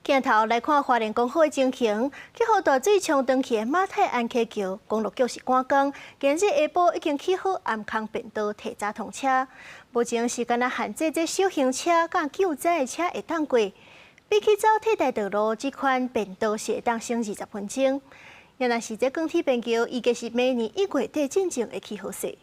鏡頭來看花蓮講好的情形，去予大水沖斷去的馬太鞍溪橋，公路局是趕工，今日下晡已經起好頷空便道，提早通車。目前是干焦限制這小型車佮救災的車會當過，比起走替代道路，這款便道是會當省20分鐘。若是這鋼鐵便橋，預計是明年1月底進前會起好勢。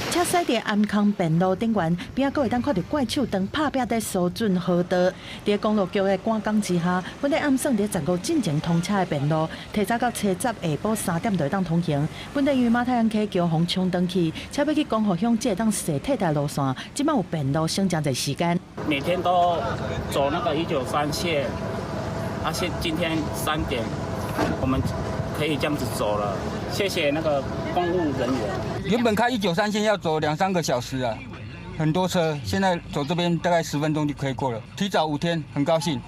車駛佇頷空便路頂懸，邊仔閣會當看著怪手當拍拚佇疏浚河道。佇公路局的趕工之下，本來暗算佇15進前通車的便路，提早到初十下晡3點就會當通行。本來因為馬太鞍溪橋予沖斷去，車欲去光復鄉才會當踅替代路線，這擺有便路省誠濟時間。每天都走那個193線，而且今天3點，我們可以這樣子走了。謝謝那個公務人員。原本開193線要走兩三個小時啊，很多車，現在走這邊大概10分鐘就可以過了。提早5天，很高興。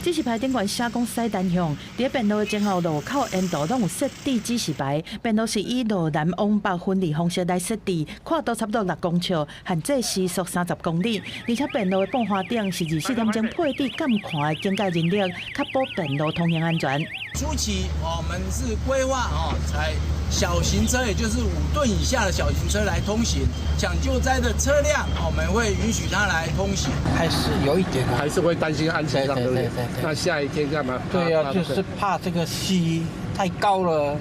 指示牌頂懸寫講駛單向，佇便路的前後路口沿途攏有設置指示牌。便路是以羅南往北分離方式來設置，闊度差不多6公尺，限制時速30公里。而且便路的布花頂是24點鐘配置監看的警戒人力，確保便路通行安全。初期我們是規劃哦，採小型車，也就是5噸以下的小型車來通行。搶救災的車輛，我們會允許它來通行。還是有一點，還是會擔心安全上，對不對？那下雨天幹嘛？對啊，就是怕這個溪太高了，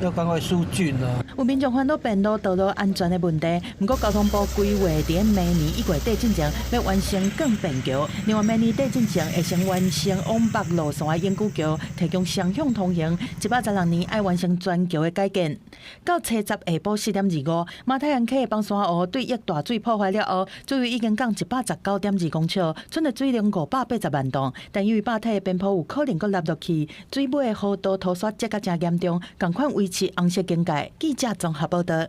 要趕快疏浚了。有民眾煩惱便路道路安全的問題，毋過交通部規劃佇明年1月底進前欲完成鋼便橋，另外明年底進前會先完成往北路線的永久橋，提供雙向通行。116年愛完成全橋的改建。到初十下晡4點25，馬太鞍溪的崩山湖對約大水破壞了後，水位已經降119.2公尺，賰的水量580萬噸。但因為壩體的邊坡有可能閣凹落去，水尾的河道塗刷積甲誠嚴重，仝款維持紅色警戒。記者綜合報道。